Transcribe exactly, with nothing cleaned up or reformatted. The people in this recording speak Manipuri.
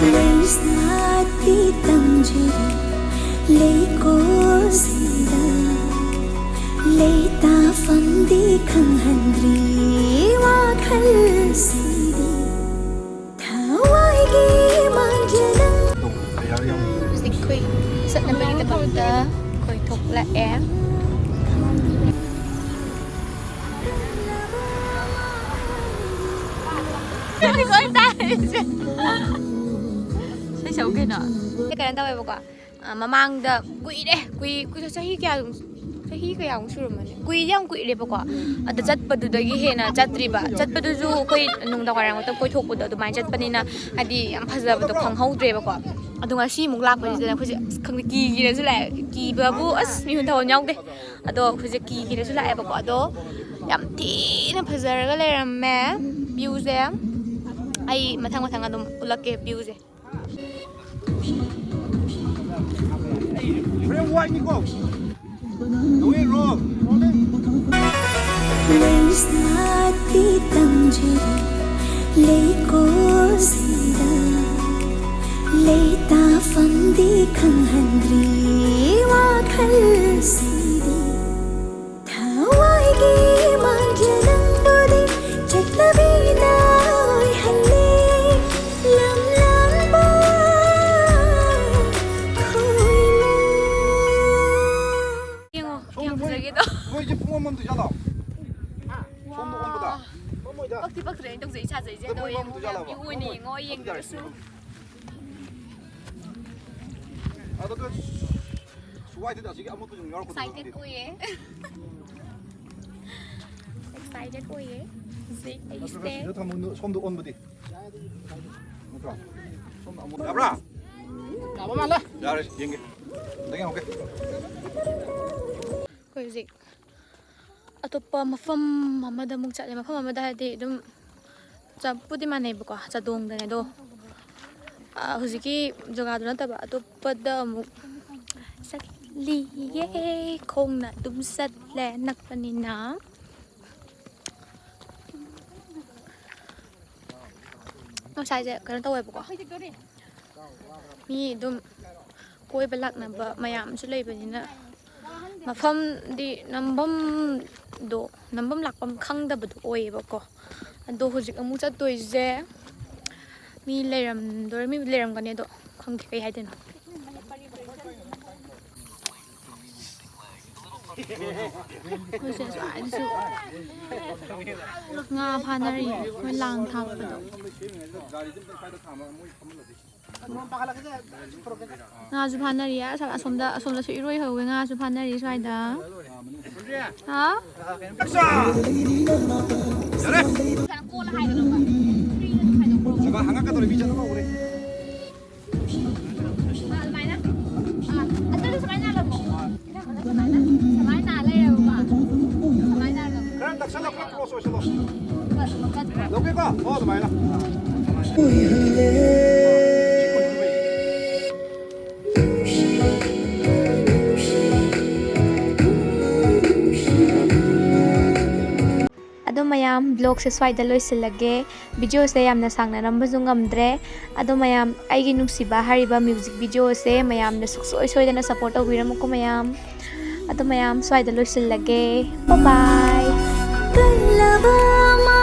ꯂꯩꯁꯥꯠꯇꯤ ꯇꯝꯖꯔꯤ ꯂꯩꯀꯣꯜꯁꯤꯗ, ꯂꯩꯇꯥꯐꯝꯗꯤ ꯈꯪꯍꯟꯗ꯭ꯔꯤ ꯋꯥꯈꯜꯁꯤꯗꯤ, ꯊꯋꯥꯏꯒꯤ ꯃꯥꯡꯖꯅ꯫ ꯍꯧꯖꯤꯛ ꯑꯩꯈꯣꯏ ꯆꯠꯅꯕꯒꯤꯗꯃꯛꯇ ꯑꯩꯈꯣꯏ ꯊꯣꯛꯂꯛꯑꯦ꯫ ꯏꯁꯩ ꯁꯛꯎ ꯀꯩꯅꯣ꯫ ꯀꯩꯅꯣ ꯇꯧꯋꯦꯕꯀꯣ, ꯑ, ꯃꯃꯥꯡꯗ ꯀꯨꯏꯔꯦ, ꯀꯨꯏ-, ꯀꯨꯏ-, ꯆꯍꯤ ꯀꯌꯥ, ꯆꯍꯤ ꯀꯌꯥꯃꯨꯛ ꯁꯨꯔꯝꯃꯅꯤ? ꯀꯨꯏꯗꯤ ꯌꯥꯝ ꯀꯨꯏꯔꯦꯕꯀꯣ꯫ ꯑꯗ ꯆꯠꯄꯗꯨꯗꯒꯤ ꯍꯦꯟꯅ ꯆꯠꯇ꯭ꯔꯤꯕ꯫ ꯆꯠꯄꯗꯨꯁꯨ ꯑꯩꯈꯣꯏ ꯅꯨꯡꯗꯥꯡ ꯋꯥꯏꯔꯝ ꯉꯥꯛꯇ ꯀꯣꯏꯊꯣꯛꯄꯗꯣ ꯑꯗꯨꯃꯥꯏꯅ ꯆꯠꯄꯅꯤꯅ ꯍꯥꯏꯗꯤ ꯌꯥꯝ ꯐꯖꯕꯗꯣ ꯈꯪꯍꯧꯗ꯭ꯔꯦꯕꯀꯣ꯫ ꯑꯗꯣ ꯉꯁꯤ ꯑꯃꯨꯛ ꯂꯥꯛꯄꯁꯤꯗꯅ ꯑꯩꯈꯣꯏꯁꯦ ꯑꯁ ꯈꯪꯗꯦ, ꯀꯤꯈꯤꯅꯁꯨ ꯂꯥꯛꯑꯦ꯫ ꯀꯤꯕꯕꯨ ꯑꯁ ꯃꯤꯍꯨꯟ ꯊꯥꯍꯨꯟ ꯌꯥꯎꯗꯦ꯫ ꯑꯗꯣ ꯑꯩꯈꯣꯏꯁꯦ ꯀꯤꯈꯤꯅꯁꯨ ꯂꯥꯛꯑꯦꯕꯀꯣ꯫ ꯑꯗꯣ ꯌꯥꯝ ꯊꯤꯅ ꯐꯖꯔꯒ ꯂꯩꯔꯝꯃꯦ viewꯁꯦ꯫ ꯑꯩ ꯃꯊꯪ ꯃꯊꯪ ꯑꯗꯨꯝ ꯎꯠꯂꯛꯀꯦ viewꯁꯦ꯫ ꯐ꯭ꯔꯦꯝ ꯋꯥꯏꯅꯤꯀꯣ꯫ ꯂꯧꯋꯦ, ꯔꯣ꯫ ꯂꯩꯁꯥꯠꯇꯤ ꯇꯝꯖꯔꯤ ꯂꯩꯀꯣꯜꯁꯤꯗ, ꯂꯩꯇꯥꯐꯝꯗꯤ ꯈꯪꯍꯟꯗ꯭ꯔꯤ ꯋꯥꯈꯜꯁꯤꯗꯤ꯫ ꯊꯋꯥꯏꯒꯤ ꯃꯥꯡꯖꯅꯪꯕꯨꯗꯤ ꯆꯠꯅꯕꯤꯅ ꯑꯣꯏꯍꯜꯂꯦ꯫ ꯂꯝꯂꯥꯟꯕ ꯈꯣꯏꯅ꯫ ꯌꯦꯡꯉꯣ, ꯀꯌꯥꯝ ꯐꯖꯒꯦꯗꯣ꯫ ꯃꯣꯏꯁꯦ ꯄꯨꯡ ꯑꯃꯃꯝꯗ ꯆꯠꯂꯣ꯫ ꯁꯣꯝꯗ ꯑꯣꯟꯕꯗ꯫ ꯄꯛꯇꯤ ꯄꯛꯇ꯭ꯔꯦ ꯑꯩꯅ ꯇꯧꯖꯩ ꯁꯥꯖꯩꯁꯦ꯫ ꯑꯗꯣ ꯌꯦꯡꯉꯣ, ꯃꯌꯥꯝ view ꯑꯣꯏꯅ ꯌꯦꯡꯉꯣ, ꯌꯦꯡꯗ꯭ꯔꯁꯨ꯫ ꯑꯗꯨꯒ ꯁ꯭ꯋꯥꯏꯗꯗꯤ ꯑꯁꯤꯒꯤ ꯑꯃꯨꯛꯇ ꯑꯗꯨꯝ ꯌꯥꯎꯔꯛꯀꯗꯣꯏꯅꯣ excited ꯈꯪꯗꯦ꯫ ꯑꯣꯏꯌꯦ꯫ Excited ꯑꯣꯏꯌꯦ꯫ ꯍꯧꯖꯤꯛ ꯑꯗꯨꯒ ꯑꯩꯁꯦ ꯁꯤꯗ ꯊꯝꯃꯣ, ꯁꯣꯝꯗ ꯑꯣꯟꯕꯗꯤ꯫ ꯅꯠꯇ꯭ꯔꯣ? ꯁꯣꯝꯗ ꯑꯃꯨꯛ ꯌꯥꯕ꯭ꯔꯥ? ꯌꯥꯕ ꯃꯥꯜꯂꯦ꯫ ꯌꯥꯔꯦ, ꯌꯦꯡꯒꯦ꯫ ꯑꯝꯇ ꯌꯦꯡꯍꯧꯒꯦ꯫ ꯑꯩꯈꯣꯏ ꯍꯧꯖꯤꯛ ꯑꯇꯣꯞꯄ ꯃꯐꯝ ꯑꯃꯗ ꯑꯃꯨꯛ ꯆꯠꯂꯦ꯫ ꯃꯐꯝ ꯑꯃꯗ ꯍꯥꯏꯗꯤ ꯑꯗꯨꯝ ꯆꯞꯄꯨꯗꯤ ꯃꯥꯟꯅꯩꯕꯀꯣ, ꯆꯥꯗꯣꯡꯗꯅꯦ ꯑꯗꯣ, ꯑ, ꯍꯧꯖꯤꯛꯀꯤ ꯖꯒꯥꯗꯨ ꯅꯠꯇꯕ ꯑꯇꯣꯞꯄꯗ ꯑꯃꯨꯛ ꯆꯠꯂꯤꯌꯦ꯫ ꯈꯣꯡꯅ ꯑꯗꯨꯝ ꯆꯠꯂꯦ, ꯅꯛꯄꯅꯤꯅ꯫ ꯉꯁꯥꯏꯁꯦ ꯀꯩꯅꯣ ꯇꯧꯋꯦꯕꯀꯣ, ꯃꯤ ꯑꯗꯨꯝ ꯀꯣꯏꯕ ꯂꯥꯛꯅꯕ ꯃꯌꯥꯝꯁꯨ ꯂꯩꯕꯅꯤꯅ ꯃꯐꯝꯗꯤ ꯅꯝꯐꯝꯗꯣ, ꯅꯝꯐꯝ ꯂꯥꯛꯐꯝ ꯈꯪꯗꯕꯗꯣ ꯑꯣꯏꯌꯦꯕꯀꯣ꯫ ꯑꯗꯣ ꯍꯧꯖꯤꯛ ꯑꯃꯨꯛ ꯆꯠꯇꯣꯏꯁꯦ, ꯃꯤ ꯂꯩꯔꯝꯗꯣꯏꯔ, ꯃꯤꯕꯨꯗꯤ ꯂꯩꯔꯝꯒꯅꯤ, ꯑꯗꯣ ꯈꯪꯗꯦ ꯀꯩ ꯍꯥꯏꯗꯣꯏꯅꯣ꯫ ꯑꯩꯈꯣꯏꯁꯦ ꯁ꯭ꯋꯥꯏꯗꯁꯨ ꯉꯥ ꯐꯥꯅꯔꯤ, ꯑꯩꯈꯣꯏ ꯂꯥꯡ ꯊꯥꯛꯄꯗꯣ꯫ ꯉꯥꯁꯨ ꯐꯥꯅꯔꯤ, ꯑꯁ, ꯑꯁꯣꯝꯗ, ꯑꯁꯣꯝꯗꯁꯨ ꯏꯔꯣꯏ ꯍꯧꯋꯦ, ꯉꯥꯁꯨ ꯐꯥꯅꯔꯤ ꯁ꯭ꯋꯥꯏꯗ꯫ ꯍꯥ? ꯑꯗꯣ ꯃꯌꯥꯝ, vlogꯁꯦ ꯁ꯭ꯋꯥꯏꯗ ꯂꯣꯏꯁꯤꯜꯂꯒꯦ꯫ Videoꯁꯦ ꯌꯥꯝꯅ ꯁꯥꯡꯅ ꯅꯝꯕꯁꯨ ꯉꯝꯗ꯭ꯔꯦ꯫ ꯑꯗꯣ ꯃꯌꯥꯝ, ꯑꯩꯒꯤ ꯅꯨꯡꯁꯤꯕ ꯍꯥꯏꯔꯤꯕ music videoꯁꯦ ꯃꯌꯥꯝꯅ ꯁꯨꯡꯁꯣꯏ ꯁꯣꯏꯗꯅ support ꯇꯧꯕꯤꯔꯝꯃꯨꯀꯣ ꯃꯌꯥꯝ꯫ ꯑꯗꯣ ꯃꯌꯥꯝ, ꯁ꯭ꯋꯥꯏꯗ ꯂꯣꯏꯁꯤꯜꯂꯒꯦ꯫ Bye bye꯫ ꯀꯜꯂꯕ ꯑꯃ